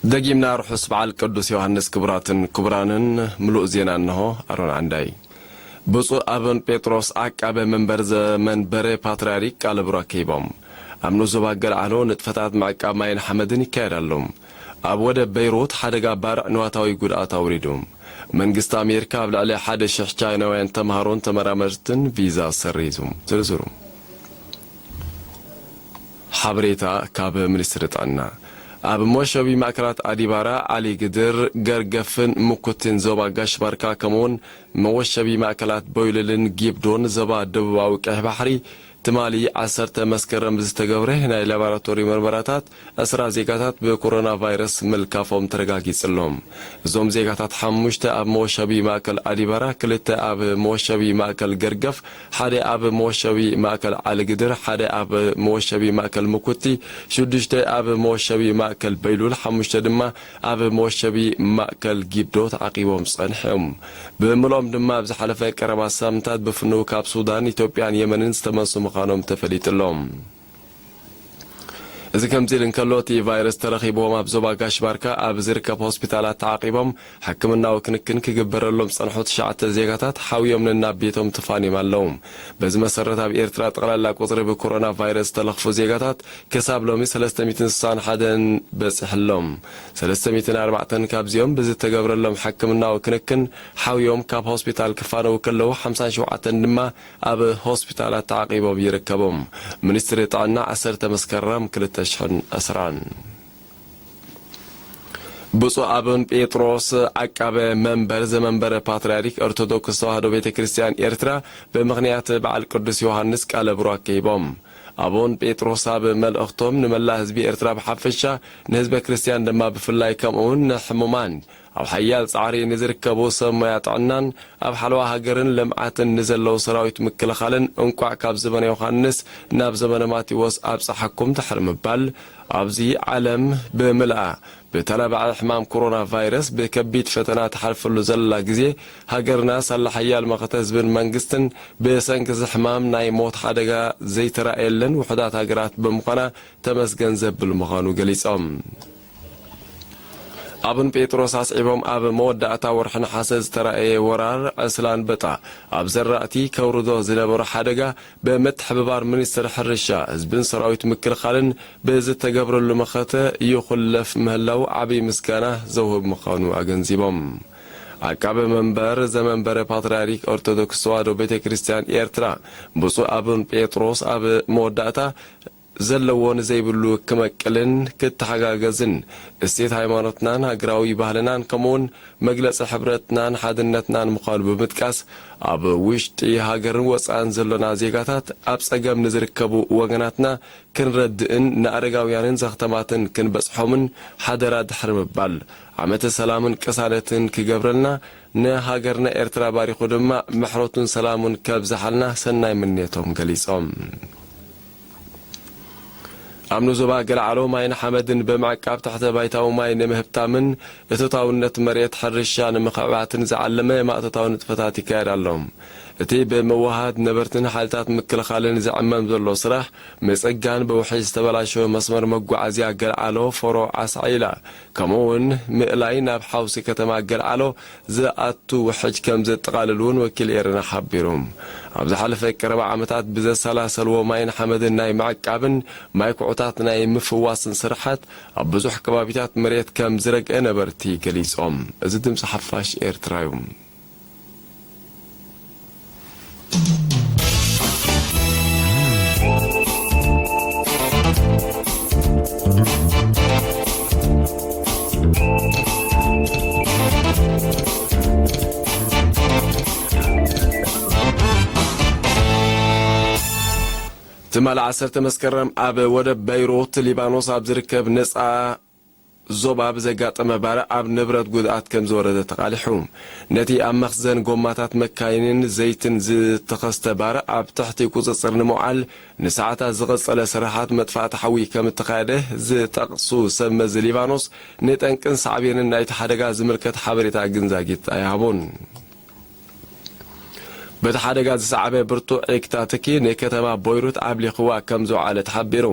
ደጊምና ርሑስ በዓል ቅዱስ ዮሃንስ። ክቡራትን ክቡራንን፣ ምሉእ ዜና እንሆ። ኣሮን ዓንዳይ። ብፁዕ ኣቡን ጴጥሮስ ዓቃበ መንበር ዘመንበረ ፓትርያርክ ቃለ ቡራኬ ሂቦም። ኣብ ንኡስ ዞባ ገለዓሎ ንጥፈታት ምዕቃብ ማይን ሓመድን ይካየድ ኣሎ። ኣብ ወደብ በይሩት ሓደጋ ባርዕ ንዋታዊ ጉድኣት ኣውሪዱ። መንግስቲ ኣሜሪካ ኣብ ልዕሊ ሓደ ሽሕ ቻይናውያን ተምሃሮን ተመራመርትን ቪዛ ሰሪዙ። ዝርዝሩ። ሓበሬታ ካብ ሚኒስትሪ ጥዕና። ኣብ መወሸቢ ማእከላት ኣዲባራ፣ ዓሊ ግድር፣ ገርገፍን ምኩትን ዞባ ጋሽ ባርካ፣ ከምኡውን መወሸቢ ማእከላት ቦይልልን ጊብዶን ዞባ ደቡባዊ ቀይሕ ባሕሪ፣ ትማሊ ዓሰርተ መስከረም ዝተገብረ ናይ ላቦራቶሪ መርመራታት፣ ዕስራ ዜጋታት ብኮሮና ቫይረስ ምልካፎም ተረጋጊጽሎም። እዞም ዜጋታት፣ ሓሙሽተ ኣብ መወሸቢ ማእከል ኣዲባራ፣ ክልተ ኣብ መወሸቢ ማእከል ገርገፍ፣ ሓደ ኣብ መወሸቢ ማእከል ዓሊግድር፣ ሓደ ኣብ መወሸቢ ማእከል ምኩቲ፣ ሽዱሽተ ኣብ መወሸቢ ማእከል በይሉል፣ ሓሙሽተ ድማ ኣብ መወሸቢ ማእከል ጊብዶ ተዓቂቦም ጸኒሖም። ብምልኦም ድማ ኣብ ዝሓለፈ ቀረባ ሳምንታት ብፍኑው ካብ ሱዳን፣ ኢትዮጵያን የመንን ዝተመልሱ ምዃኖም ተፈሊጡ ኣሎ። እዚ ከምዚ ኢሉ እንከሎ፣ እቲ ቫይረስ ተረኺብዎም ኣብ ዞባ ጋሽ ባርካ ኣብ ዝርከብ ሆስፒታላት ተዓቂቦም ሕክምናዊ ክንክን ክግበረሎም ዝጸንሑ ትሽዓተ ዜጋታት ሓውዮም ነናብ ቤቶም ተፋንዮም ኣለዉ። በዚ መሰረት፣ ኣብ ኤርትራ ጠቕላላ ቁጽሪ ብኮሮና ቫይረስ ዝተለኽፉ ዜጋታት ክሳብ ሎሚ ሰለስተ ሚእትን ስሳን ሓደን በጺሑ ኣሎ። ሰለስተ ሚእትን ኣርባዕተን ካብዚኦም ብዝተገብረሎም ሕክምናዊ ክንክን ሓውዮም ካብ ሆስፒታል ክፋነዉ ከለዉ፣ ሓምሳን ሸውዓተን ድማ ኣብ ሆስፒታላት ተዓቂቦም ይርከቡ። ሚኒስትሪ ጥዕና፣ ዓሰርተ መስከረም ክልተ ሽሕን ዕስራን። ብፁዕ ኣቡን ጴጥሮስ ዓቃበ መንበር ዘመንበረ ፓትርያርክ ኦርቶዶክስ ተዋህዶ ቤተ ክርስቲያን ኤርትራ ብምኽንያት በዓል ቅዱስ ዮሃንስ ቃለ ቡራኬ ሂቦም። ኣቡን ጴጥሮስ ኣብ መልእኽቶም፣ ንመላእ ህዝቢ ኤርትራ ብሓፈሻ፣ ንህዝበ ክርስቲያን ድማ ብፍላይ፣ ከምኡውን ንሕሙማን፣ ኣብ ሓያል ጻዕሪ ንዝርከቡ ሰብ ሞያ ጥዕናን ኣብ ሓለዋ ሃገርን ልምዓትን ንዘለዉ ሰራዊት ምክልኻልን፣ እንቋዕ ካብ ዘመነ ዮሃንስ ናብ ዘመነ ማቴዎስ ኣብጽሓኩም ድሕሪ ምባል፣ ኣብዚ ዓለም ብምልኣ ብተላባዒ ሕማም ኮሮና ቫይረስ ብከቢድ ፈተና ትሓልፈሉ ዘላ ግዜ፣ ሃገርና ሳላ ሓያል መኸተ ህዝብን መንግስትን ብሰንኪ እዚ ሕማም ናይ ሞት ሓደጋ ዘይተራእየለን ውሑዳት ሃገራት ብምዃና፣ ተመስገን ዘብል ምዃኑ ገሊጾም። ኣቡን ጴጥሮስ ኣስዒቦም፣ ኣብ መወዳእታ ወርሒ ነሓሰ ዝተራእየ ወራር ዕስለ ኣንበጣ ኣብ ዘራእቲ ከውርዶ ዝነበሮ ሓደጋ፣ ብምትሕብባር ሚኒስትሪ ሕርሻ፣ ህዝብን ሰራዊት ምክልኻልን ብዝተገብረሉ መኸተ ይኹለፍ ምህላው ዓቢ ምስጋና ዘውህብ ምዃኑ ኣገንዚቦም። ዓቃቢ መንበር ዘመንበረ ፓትርያርክ ኦርቶዶክስ ተዋህዶ ቤተ ክርስቲያን ኤርትራ፣ ብፁዕ ኣቡን ጴጥሮስ ኣብ መወዳእታ፣ ዘለዎ ንዘይብሉ ክመቅልን ክተሓጋገዝን፣ እሴት ሃይማኖትናን ሃገራዊ ባህልናን፣ ከምኡውን መግለጺ ሕብረትናን ሓድነትናን ምዃኑ ብምጥቃስ፣ ኣብ ውሽጢ ሃገርን ወጻእን ዘሎና ዜጋታት፣ ኣብ ጸገም ንዝርከቡ ወገናትና ክንረድእን ንኣረጋውያንን ዘኽተማትን ክንበጽሖምን ሓደራ ድሕሪ ምባል፣ ዓመተ ሰላምን ቅሳነትን ክገብረልና፣ ንሃገርና ኤርትራ ባሪኹ ድማ ምሕረቱን ሰላሙን ከብዝሓልና ሰናይ ምንየቶም ገሊጾም። ኣብ ንዞባ ገለዓሎ ማይን ሓመድን ብምዕቃብ፣ ትሕተ ባይታዊ ማይ ንምህብታምን እቶታውነት መሬት ሕርሻ ንምኽዕባትን ዝዓለመ ማእቶታዊ ንጥፈታት ይካየድ ኣሎ። እቲ ብምውሃድ ነበርትን ሓይልታት ምክልኻልን ዝዕመም ዘሎ ስራሕ ምጽጋን፣ ብውሕጅ ዝተበላሸወ መስመር መጓዓዝያ ገለዓሎ ፎሮ ዓሳዒላ፣ ከምኡ እውን ምእላይ ናብ ሓውሲ ከተማ ገለዓሎ ዝኣቱ ውሕጅ ከም ዘጠቓልል እውን ወኪል ኤረና ሓቢሩ። ኣብ ዝሓለፈ ቀረባ ዓመታት ብዘሰላሰልዎ ማይን ሓመድን ናይ ምዕቃብን ማይ ኩዕታት ናይ ምፍዋስን ስርሓት፣ ኣብ ብዙሕ ከባቢታት መሬት ከም ዝረግአ ነበርቲ ገሊጾም። እዚ ድምጺ ሓፋሽ ኤርትራ እዩ። ትማሊ ዓሰርተ መስከረም ኣብ ወደብ በይሩት ሊባኖስ ኣብ ዝርከብ ነጻ ዞባ ብዘጋጠመ ባርዕ ኣብ ንብረት ጉድኣት ከም ዝወረደ ተቓሊሑ። ነቲ ኣብ መኽዘን ጎማታት መካይንን ዘይትን ዝተኸስተ ባርዕ ኣብ ትሕቲ ቁጽጽር ንምውዓል ንሰዓታት ዝቐጸለ ስራሓት መጥፋእቲ ሓዊ ከም እተኻየደ ዝጠቕሱ ሰብ መዚ ሊባኖስ፣ ንጠንቅን ሳዕቤንን ናይቲ ሓደጋ ዝምልከት ሓበሬታ ግን ዛጊት ኣይሃቡን። በቲ ሓደጋ ዝሰዓበ ብርቱዕ ኤክታትኪ ንከተማ ቦይሩት ዓብሊኽዋ ከም ዝወዓለ ተሓቢሩ።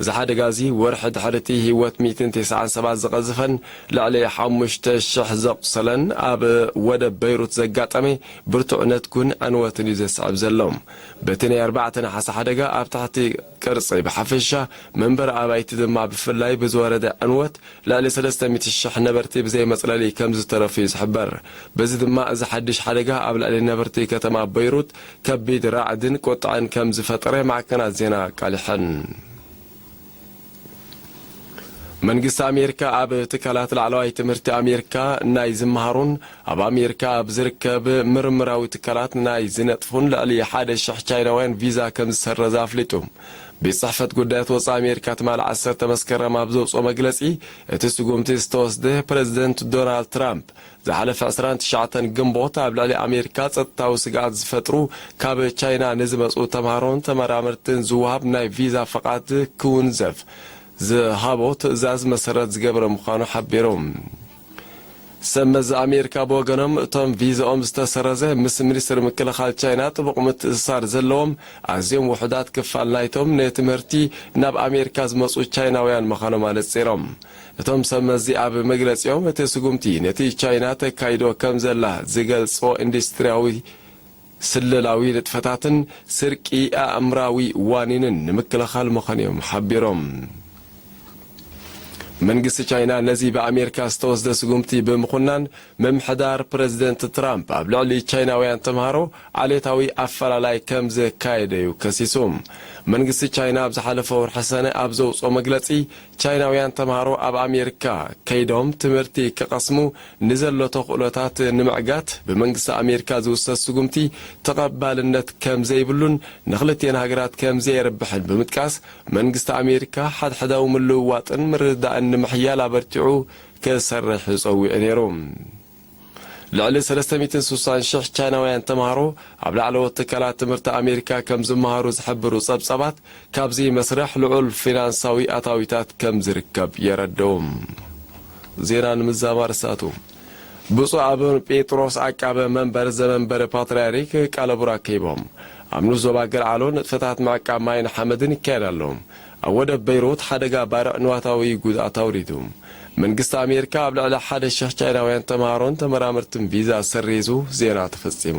እዚ ሓደጋ እዚ ወርሒ ድሕሪ እቲ ህይወት ሚእትን ተስዓን ሰባት ዝቐዝፈን ልዕሊ ሓሙሽተ ሽሕ ዘቑሰለን ኣብ ወደብ በይሩት ዘጋጠመ ብርቱዕ ነትጉን ዕንወትን እዩ ዘስዕብ ዘሎ። በቲ ናይ ኣርባዕተ ነሓሰ ሓደጋ ኣብ ትሕቲ ቅርጺ ብሓፈሻ መንበሪ ኣባይቲ ድማ ብፍላይ ብዝወረደ ዕንወት ልዕሊ ሰለስተ ሚእቲ ሽሕ ነበርቲ ብዘይ መጽለሊ ከም ዝተረፉ እዩ ዝሕበር። በዚ ድማ እዚ ሓድሽ ሓደጋ ኣብ ልዕሊ ነበርቲ ከተማ በይሩት ከቢድ ራዕድን ቁጥዐን ከም ዝፈጠረ ማዕከናት ዜና ኣቃሊሐን። መንግስቲ ኣሜሪካ ኣብ ትካላት ላዕለዋይ ትምህርቲ ኣሜሪካ ናይ ዝመሃሩን ኣብ ኣሜሪካ ኣብ ዝርከብ ምርምራዊ ትካላት ናይ ዝነጥፉን ልዕሊ ሓደ ሽሕ ቻይናውያን ቪዛ ከም ዝሰረዘ ኣፍሊጡ። ቤት ጽሕፈት ጉዳያት ወጻኢ ኣሜሪካ ትማሊ ዓሰርተ መስከረም ኣብ ዘውፅኦ መግለጺ፣ እቲ ስጉምቲ ዝተወስደ ፕሬዚደንት ዶናልድ ትራምፕ ዝሓለፈ ዕስራን ትሽዓተን ግንቦት ኣብ ልዕሊ ኣሜሪካ ጸጥታዊ ስግኣት ዝፈጥሩ ካብ ቻይና ንዝመጹ ተምሃሮን ተመራመርትን ዝወሃብ ናይ ቪዛ ፈቓድ ክውንዘፍ ዝሃቦ ትእዛዝ መሰረት ዝገበረ ምዃኑ ሓቢሩ። ሰብ መዚ ኣሜሪካ ብወገኖም፣ እቶም ቪዛኦም ዝተሰረዘ ምስ ሚኒስትሪ ምክልኻል ቻይና ጥቡቕ ምትእስሳር ዘለዎም ኣዝዮም ውሑዳት ክፋል ናይቶም ንትምህርቲ ናብ ኣሜሪካ ዝመጹ ቻይናውያን ምዃኖም ኣነጺሮም። እቶም ሰብ መዚ ኣብ መግለጺኦም፣ እቲ ስጉምቲ ነቲ ቻይና ተካይዶ ከም ዘላ ዝገልጾ ኢንዱስትሪያዊ ስለላዊ ንጥፈታትን ስርቂ ኣእምራዊ ዋኒንን ንምክልኻል ምዃኑ እዮም ሓቢሮም። መንግስቲ ቻይና ነዚ ብኣሜሪካ ዝተወስደ ስጉምቲ ብምኹናን፣ ምምሕዳር ፕሬዚደንት ትራምፕ ኣብ ልዕሊ ቻይናውያን ተምሃሮ ዓሌታዊ ኣፈላላይ ከም ዘካየደ እዩ ከሲሱ። መንግስቲ ቻይና ኣብ ዝሓለፈ ወርሒ ሰነ ኣብ ዘውፅኦ መግለፂ፣ ቻይናውያን ተምሃሮ ኣብ ኣሜሪካ ከይዶም ትምህርቲ ክቐስሙ ንዘሎ ተኽእሎታት ንምዕጋት ብመንግስቲ ኣሜሪካ ዝውሰድ ስጉምቲ ተቐባልነት ከም ዘይብሉን ንኽልቲኤን ሃገራት ከም ዘየርብሕን ብምጥቃስ፣ መንግስቲ ኣሜሪካ ሓድሕዳዊ ምልውዋጥን ምርድዳእን ንምሕያል ኣበርቲዑ ክሰርሕ ጸዊዑ ነይሩ። ልዕሊ ሰለስተ ሚእትን ስሳን ሽሕ ቻይናውያን ተምሃሮ ኣብ ላዕለዎት ትካላት ትምህርቲ ኣሜሪካ ከም ዝመሃሩ ዝሕብሩ ጸብጻባት፣ ካብዚ መስርሕ ልዑል ፊናንሳዊ ኣታዊታት ከም ዝርከብ የረድኡ። ዜና ንምዛም ኣርሳቱ። ብፁዕ ኣቡነ ጴጥሮስ ዓቃበ መንበር ዘመንበረ ፓትርያርክ ቃለ ቡራኬ ሂቦም። ኣብ ንኡስ ዞባ ገርዓሎ ንጥፈታት ምዕቃብ ማይን ሓመድን ይካየድ ኣሎ። ኣብ ወደብ በይሩት ሓደጋ ባርዕ ንዋታዊ ጉድኣት ኣውሪዱ። መንግስቲ ኣሜሪካ ኣብ ልዕሊ ሓደ ሽሕ ቻይናውያን ተምሃሮን ተመራመርትን ቪዛ ሰሪዙ። ዜና ተፈጺሙ።